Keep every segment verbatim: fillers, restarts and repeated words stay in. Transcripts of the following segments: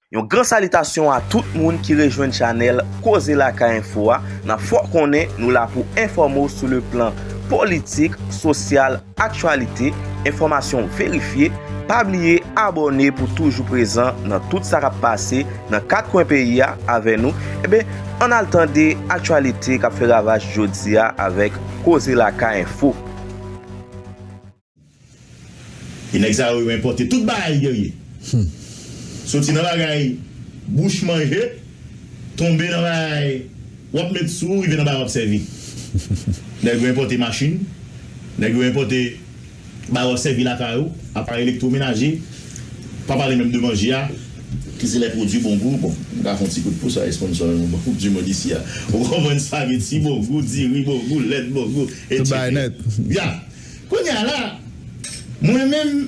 Yon gran salitasyon a tout moun ki rejwenn chanèl Koze Lakay Enfo a. N ap fè w konnen nou la pou enfòme w sou le plan politik, sosyal, aktyalite, enfòmasyon verifye. Pa bliye abòne pou toujou prezan nan tout sa k ap pase nan kat kwen peyi a avè nou. Enben, ann al tande aktyalite k ap fè ravaj jodi a avèk Koze Lakay Enfo. E nèg sa yo, yo enpòte tout bagay, Guerrier. Soti nan bagay bouch manje, tonbe nan bagay w ap met sou ou, rive nan bagay w ap sèvi. Nèg yo enpòte machin, nèg yo enpòte bagay w ap sèvi lakay ou, aparèy elektwomenaje, pa pale menm de manje a, ki se lè pwodui Bongou, bon, m ka fè yon ti kout pou sa, esponsò nou, Bongou, di mond isi a. Ou konprann, espageti Bongou, diri Bongou, lèt Bongou, etsetera. Tout bagay nèt. Ya. Kounye a la, mwen menm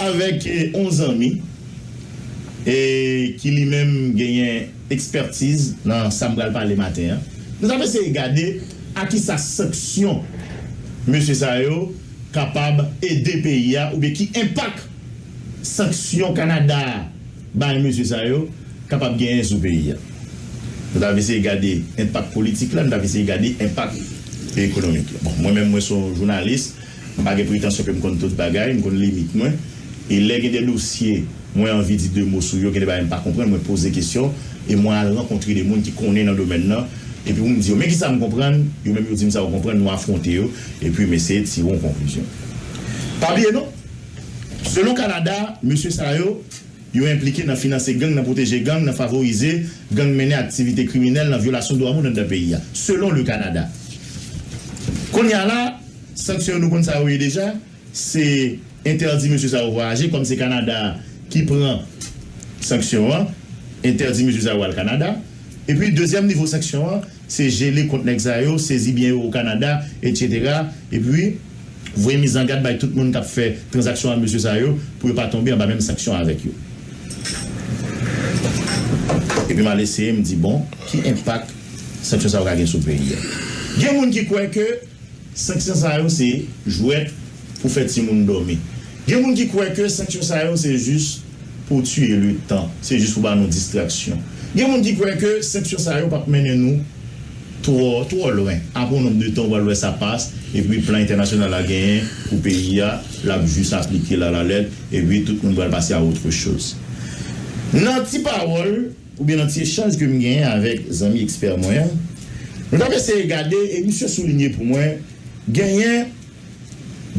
avèk eh, yon zanmi eh, ki li menm genyen ekspètiz nan sa m pral pale maten an, nou t ap eseye gade a kisa sanksyon mesye sa yo kapab ede peyi a oubyen ki enpak sanksyon Kanada a bay mesye sa yo kapab genyen sou peyi a. Nou t ap eseye gade enpak politik la, nou t ap eseye gade enpak ekonomik la. Bon, mwen menm, mwen se yon jounalis, m pa gen pretansyon ke m konn tout bagay, m konn limit mwen. E lè gen de dosye, mwen anvi di de mo sou yo, gen de bagay m pa konprann, mwen poze kesyon, e mwen al rankontre de moun ki konnen nan domèn nan, epi pou m di yo, men kisa m konprann, yo menm yo di m sa yo konprann, nou afwonte yo, epi m eseye tire yon konklizyon. Pa bliye non, selon Kanada, mesye sa yo, yo enplike nan finanse gang, nan pwoteje gang, nan favorize gang mennen aktivite kriminèl, nan vyolasyon dwa moun anndan peyi a, selon le Kanada. Kounye a la, sanksyon yo nou konn sa yo ye deja, se entèdi mesye sa yo vwayaje, kòm se Kanada ki pran sanksyon an, entèdi mesye sa yo al Kanada. Epi dezyèm nivo sanksyon an, se jele kont nèg sa yo, sezi byen yo o Kanada, etsetera. Epi voye mizangad bay tout moun k ap fè tranzaksyon ak mesye sa yo pou yo pa tonbe anba menm sanksyon avèk yo. Epi m al eseye, m di, bon, ki enpak sanksyon sa yo ka gen sou peyi a? Gen moun ki kwè ke sanksyon sa yo se jwèt pou fè timoun dòmi. Gen moun ki kwè ke sanksyon sa yo se jis pou tiye letan, se jis pou ba nou distraksyon. Gen moun ki kwè ke sanksyon sa yo p ap mennen nou twò, twò lwen. Apre yon nonb de tan, ou pral wè sa pas, epi plan entènasyonal la genyen pou peyi a, l ap jis aplike l alalèt, epi tout moun pral pase a otre choz. Nan ti pawòl, oubyen nan ti echanj ke m genyen avèk zanmi ekspè mwen an, nou t ap eseye gade, e misye soulinye pou mwen, genyen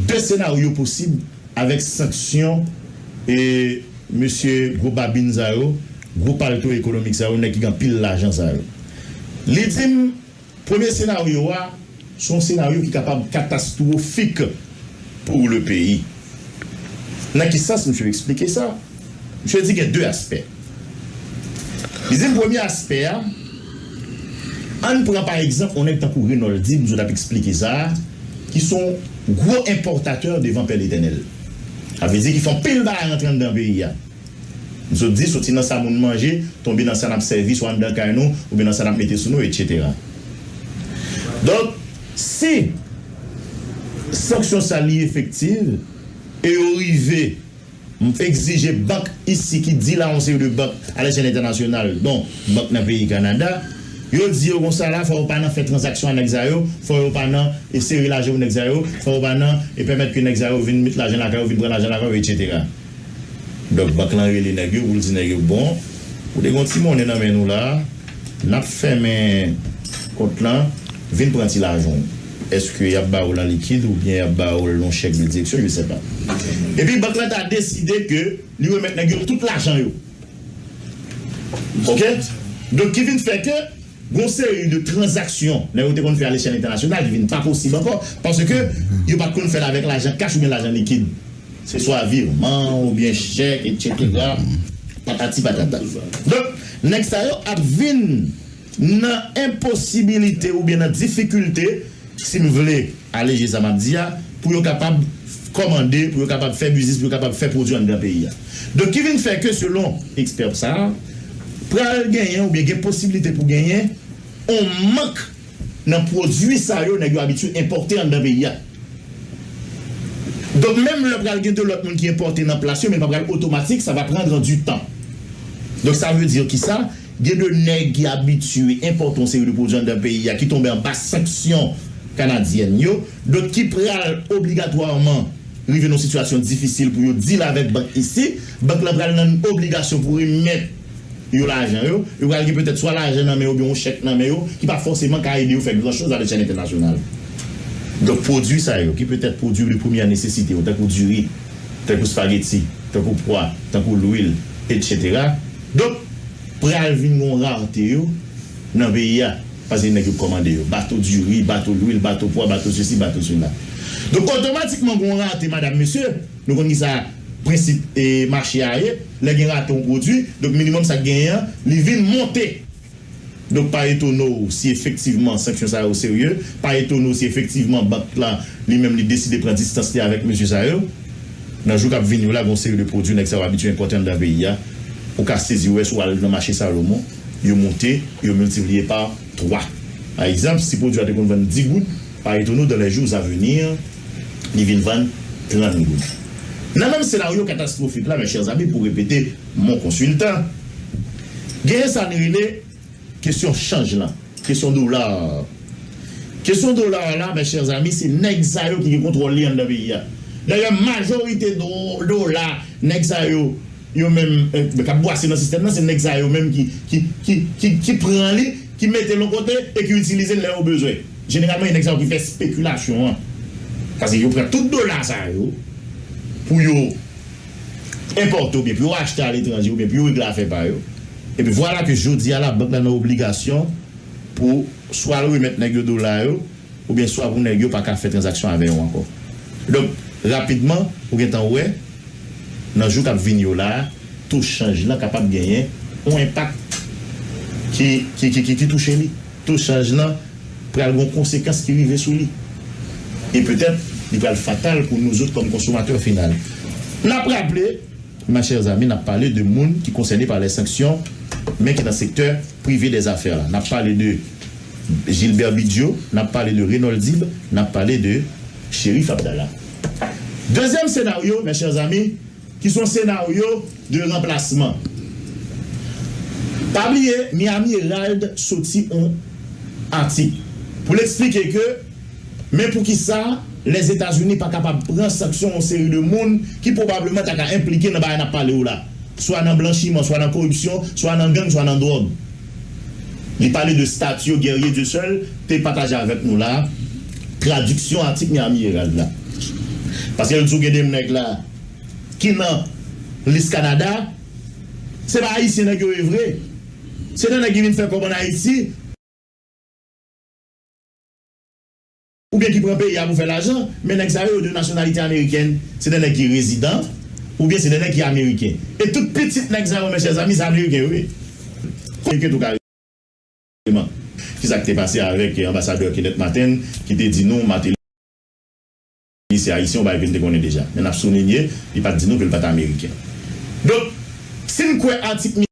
de senaryo posib avèk sanksyon e mesye gwo babin sa yo, gwo palto ekonomik sa yo, nèg ki gen anpil lajan sa yo. Li di m, premye senaryo a, se yon senaryo ki kapab katastwofik pou le peyi. Nan ki sans misye eksplike sa? Misye di gen de aspè. Li di m premye aspè a, ann pran pa egzanp yon nèg tankou Renoldy, m sot ap eksplike sa a, ki se yon gwo enpòtatè devan Pè Letènèl. Sa vle di ki fè anpil bagay rantre anndan peyi a. M sot di, soti nan sa moun manje, tonbe nan sa n ap sèvi, swa anndan kay nou, oubyen nan sa n ap mete sou nou, etsetera. Donk, si sanksyon sa li efektiv, e yo rive egzije bank isi ki di la yon seri de bank alechèl entènasyonal, don bank nan peyi Kanada, yo di yo konsa la, fò yo pa nan fè tranzaksyon a nèg sa yo, fò yo pa nan e sere lajan pou nèg sa yo, fò yo pa nan e pèmèt ke nèg sa yo vin met lajan lakay yo, vin pran lajan lakay yo, etsetera. Donk, bank lan rele nèg yo pou l di nèg yo, bon, ou te gen yon ti monnen nan men nou la, n ap fèmen kont lan, vin pran ti lajan w. Èske y ap ba ou l an likid oubyen y ap ba ou l nan chèk de direksyon, je sais pas. Epi bank lan ta deside ke li remèt nèg yo tout lajan yo. Oke? Donk, ki vin fè ke gon seri de tranzaksyon nèg yo te konn fè alechèl entènasyonal ki vin pa posib ankò, paske yo pa t konn fè l avèk lajan kach oubyen lajan likid. Se swa virman oubyen chèk, etsetera. Patati patata. Donk, nèg sa yo ap vin nan enposibilite oubyen nan difikilte, si m vle aleje sa m ap di a, pou yo kapab kòmande, pou yo kapab fè biznis, pou yo kapab fè pwodui anndan peyi a. Donk, ki vin fè ke, selon ekspè sa a, pral genyen oubyen gen posibilite pou genyen yon mank nan pwodui sa yo nèg yo abitye enpòte anndan peyi a. Donk, menm lè pral gen de lòt moun ki enpòte nan plas yo, men l pa pral otomatik, ça va prendre du temps. Donk, sa vle di ki sa? Gen de nèg ki abitye enpòte yon seri de pwodui anndan peyi a ki tonbe anba sanksyon kanadyèn yo, donk ki pral obligatwaman rive nan yon sitiyasyon difisil pou yo deal avèk bank isi. Bank lan pral nan obligasyon pou remèt yo lajan yo. Yo pral gen petèt swa lajan nan men yo oubyen yon chèk nan men yo ki pa fòseman ka ede yo fè gran choz avèk chèn entènasyonal. Donk, pwodui sa yo, ki petèt pwodui de premyè nesesite yo, tankou diri, tankou spageti, tankou pwa, tankou lwil, etsetera. Donk, pral vin yon rarte yo nan peyi a. Paske nèg yo kòmande yo. Bato diri, bato lwil, bato pwa, bato sesi, bato sela. Donk, otomatikman, gen yon rate, madam, mesye, nou konn ki sa prensip e mache a ye. Lè gen rate yon pwodui, donk, minimòm sa k genyen an, li vin monte. Donk, pa etone w si efektivman sanksyon sa yo serye, pa etone w si efektivman bank la, li menm, li deside pran distans li avèk mesye sa yo. Nan jou k ap vini yo la, gen yon seri de pwodui nèg sa yo abitye enpòte anndan peyi a. Ou ka sezi wè si w al nan mache Salomon, yo monte, yo miltipliye pa twa. Pa egzanp, si pwodui a te konn vann dis goud, pa etone w, dans les jours à venir, li vin vann trant goud. Nan menm senaryo katastwofik la, mes chers amis, pou repete mon consultant, genyen sa n rele kesyon chanj lan, kesyon dola. Kesyon dola la, mes chers amis, se nèg sa yo ki gen kontwòl li anndan peyi a. Dayè, majorite do, dola, nèg sa yo, yo menm, eh, k ap bwase nan sistèm nan, se nèg sa yo menm ki, ki, ki, ki, ki pran li, ki mete l yon kote e ki itilize l lè yo bezwen. Jeneralman, e nèg sa yo ki fè espekilasyon an. Paske yo pran tout dola sa yo pou yo enpòte oubyen pou yo achte aletranje oubyen pou yo regle afè pa yo. Epi vwala ke jodi a la, bank la nan obligasyon pou swa l remèt nèg yo dola yo, oubyen swa pou nèg yo pa ka fè tranzaksyon avè yo ankò. Donk, rapidman, ou gentan wè, nan jou k ap vini yo la a, to chanj lan kapab genyen yon enpak ki, ki, ki, ki, ki touche li. To chanj lan pral gen yon konsekans ki rive sou li. E petèt, li pral fatal pou nou zòt kòm konsomatè final. N ap raple, mes chers amis, n ap pale de moun ki konsène pa lè sanksyon, men ki nan sektè prive dèzafè la. N ap pale de Gilbert Bidjo, n ap pale de Renold Dib, n ap pale de Cherif Abdallah. Dezyèm senaryo, mes chers amis, ki se yon senaryo de ranplasman. Pa bliye, Miami Herald soti yon atik pou l eksplike ke, men poukisa Lèzetazini pa kapab pran sanksyon yon seri de moun ki pwobableman ta ka enplike nan bagay n ap pale yo la, swa nan blanchiman, swa nan koripsyon, swa nan gang, swa nan dwòg. Li pale de stati Guerrier Dieuseul te pataje avèk nou la, tradiksyon atik Miami Herald la. Paske l di w gen de nèg la ki nan lis Kanada, se pa ayisyen nèg yo ye vre. Se de nèg ki vin fè kòb ann Ayiti, oubyen ki pran peyi a pou fè lajan, men nèg sa yo, yo de nasyonalite amerikèn, se de nèg ki rezidan, oubyen se de nèg ki ameriken. E tout pitit nèg sa yo, mes chers amis, se ameriken yo ye. Ameriken tou kareman. Kisa k te pase avèk, eh, anbasadè Kenneth Martin, ki te di nou Martelly se ayisyen, yon bagay ke n te konnen deja. Men n ap soulinye, li pa t di nou ke l pa t ameriken. Donk, si n kwè atik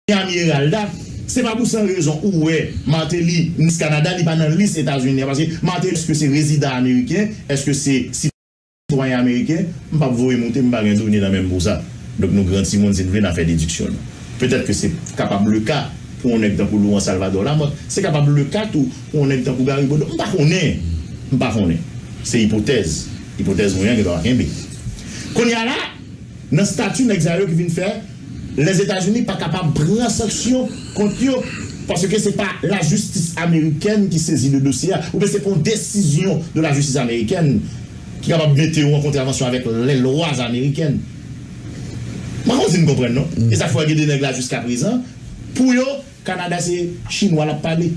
Miami Herald la, se pa pou san rezon ou wè Martelly, Miss Canada, li pa nan lis Etazini an, paske Martelly, èske se rezidan ameriken, èske se sitwayen ameriken, m p ap voye moute, m pa gen done nan men m pou sa. Donk, nou gran timoun, si n vle, n a fè dediksyon nou. Petèt ke se kapab le ka pou yon nèg tankou Laurent Salvador Lamothe, se kapab le ka tou pou yon nèg tankou Gary Bodeau. M pa konnen. M pa konnen. Se ipotèz. Ipotèz mwen an gen dwa kenbe. Kounye a la, nan stati nèg sa yo ki vin fè, Lèzetazini pa kapab pran sanksyon kont yo, paske se pa lajistis amerikèn ki sezi de dosye a, oubyen se pa yon desizyon de lajistis amerikèn ki kapab mete yo an kontravansyon avèk lè lwa amerikèn. Mwen konn si n konprann, non? E sa k fè gen de nèg la jiskaprezan, pou yo, Kanada se chinwa l ap pale.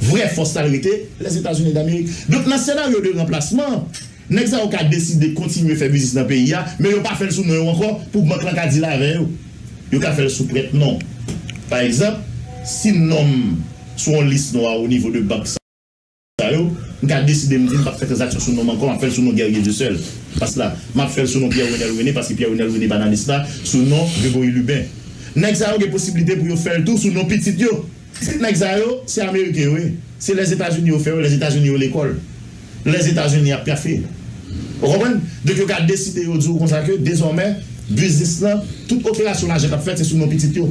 Vrè fòs la rete Lèzetazini Damerik. Donk, nan senaryo de ranplasman, nèg sa yo ka deside kontinye fè biznis nan peyi a, men yo pa fè l sou non yo ankò, pou bank lan ka deal avè yo. Yo ka fè l sou prèt non. Pa egzanp, si non m sou yon lis nwa o nivo de bank sa yo, m ka deside m di m p ap fè tranzaksyon sou non m ankò, m ap fè l sou non Guerrier Dieuseul. Pas la, m ap fè l sou non Pierre Renel René, paske Pierre Renel René pa nan lis la, sou non Gregory Lubin. Nèg sa yo gen posiblite pou yo fè l tou sou non pitit yo. Pitit nèg sa yo, se ameriken yo ye. Se Lèzetazini yo fè yo, Lèzetazini yo lekòl. Lèzetazini ap pyafe. Ou konprann? Donk yo ka deside yo di w konsa ke dezòmè, Biznis lan, tout operasyon lajan k ap fèt, se sou non pitit yo.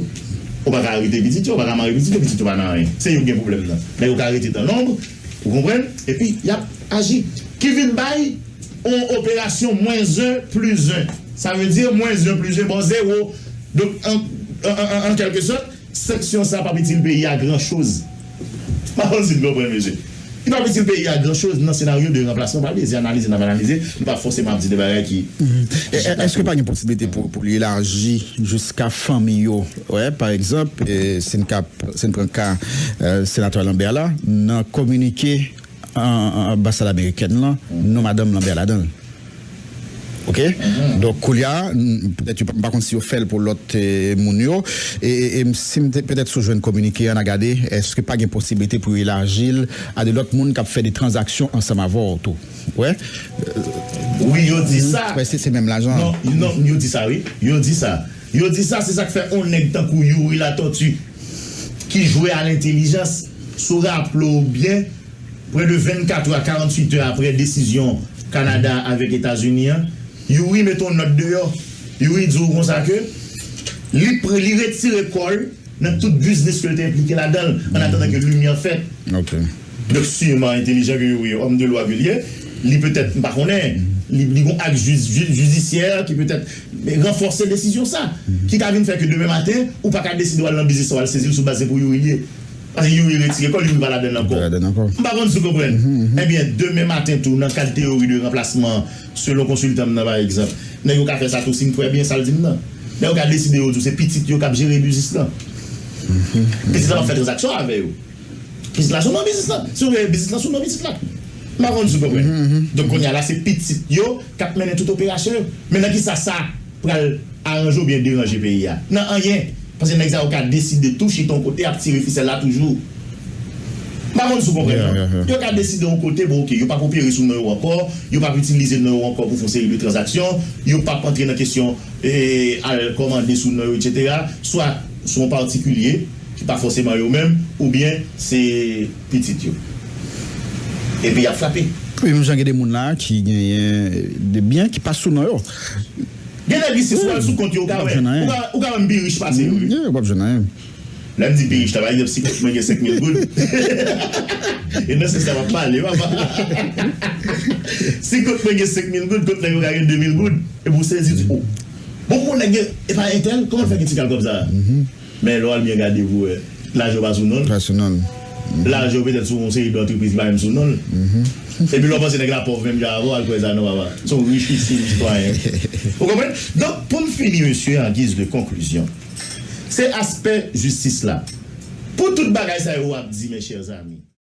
Ou pa ka arete pitit yo, ou pa ka mare pitit yo, pitit yo pa nan anyen. Se yo k gen pwoblèm nan. Men yo ka rete dan lonb, ou konprann? Epi, y ap aji. Ki vin bay yon operasyon mwen zen plis zen. Sa vle di, mwen zen plis zen ba w zewo. Donk, an, an, an, an, an kèlke sòt, sanksyon sa p ap itil peyi a gran choz. M pa konn si n konprann, mesye. Li p ap itil peyi a gran choz nan senaryo de ranplasman. Pa bliye, se analize n ap analize. Nou pa fòseman ap di de bagay ki. Mhm. E, e, èske pa gen posiblite pou, pou li elaji jiska fanmi yo? Wè, pa egzanp, e, si n ka, si n pran ka, e, senatè Lambert la, nan kominike an, an, anbasad amerikèn lan, non madanm Lambert ladan l. Oke? Donk, koulye a, n-, petèt yo pa, m pa konn si yo fè l pou lòt, e, moun yo. E, e, e m, si m te, petèt si w jwenn kominike a, n a gade, èske pa gen posiblite pou yo elaji l a de lòt moun k ap fè de tranzaksyon ansanm avè w tou? Wè? Wi, yo di sa. Wè, se, se menm lajan an. Non, non, yo di sa, wi. Yo di sa. Yo di sa, se sa k fè yon nèg tankou Youri Latortue, ki jwe a lentelijans, si w raple w byen, prè de vennkat è a karanntuit è apre desizyon Kanada avèk Etazini an, Youri mete yon nòt deyò. Youri di w konsa ke li pre-, li retire kò l nan tout biznis ke l te enplike ladan l, an atandan ke limyè fèt. Ok. Donk, siman entelijan ke Youri ye, òm de lwa ke l ye, li petèt, m pa konnen, li, li gon ak jis-, ji-, jidisyè ki petèt ranfòse desizyon sa, ki ka vin fè ke demen maten, ou pa ka deside w al nan biznis sa, w al sezi l sou baz se pou Youri l ye. Paske Youri retire kò l, Youri pa ladan l ankò. Pa ladan l ankò. M pa konn si w konprann. Ebyen, demen maten tou, nan kad teyori de ranplasman, selon konsiltan m nan, pa egzanp, nèg yo ka fè sa tou, si m kwè byen sa l di m nan. Nèg yo ka deside yo di w se pitit yo k ap jere biznis lan. Pitit la p ap fè tranzaksyon avè yo. Pitit la sou non biznis lan. Si w vle biznis lan sou non pitit la. M pa konn si w konprann. Donk, kounye a la, se pitit yo k ap mennen tout operasyon yo. Men nan kisa sa pral aranje oubyen deranje peyi a? Nan anyen. Paske nèg sa yo ka deside tou chita yon kote ap tire fisèl la toujou. M pa konn si w konprann, non. Yo ka deside yon kote, bon, oke, yo p ap opere sou non yo ankò, yo p ap itilize non yo ankò pou fè yon seri de tranzaksyon, yo p ap antre nan kesyon, e, al kòmande sou non yo, etsetera, swa sou yon patikilye, ki pa fòseman yo menm, oubyen se pitit yo. Epi y ap frape. Wi, menm jan gen de moun la ki genyen de byen ki pa sou non yo. Gen nèg isit, si w al sou kont yo, ou ka wè, ou ka, ou ka wè m pi rich pase yo, wi. Yeah, w ap jwenn anyen. Lè m di pi rich la, pa egzanp, si kont mwen gen senk mil goud. E nan sans sa m ap pale, papa. Si kont mwen gen senk mil goud, kont nèg yo ka gen de mil goud. Epi w sezi, w di, o. Bon, pou nèg gen, e pa entèl, kòman l fè gen ti kal kòb sa a? Men lè w al byen gade pou wè, lajan w pa sou non l. Pa sou non l. Lajan w petèt sou yon seri de antrepriz ki pa menm sou non l. Epi lè w panse nèg la pòv menm jan avè w, al kwè sa non, papa. Se yon richisim sitwayen. Ou konprann? Donk, pou m fini, mesye, an giz de konklizyon, se aspè jistis la. Pou tout bagay sa yo w ap di, mes chers amis,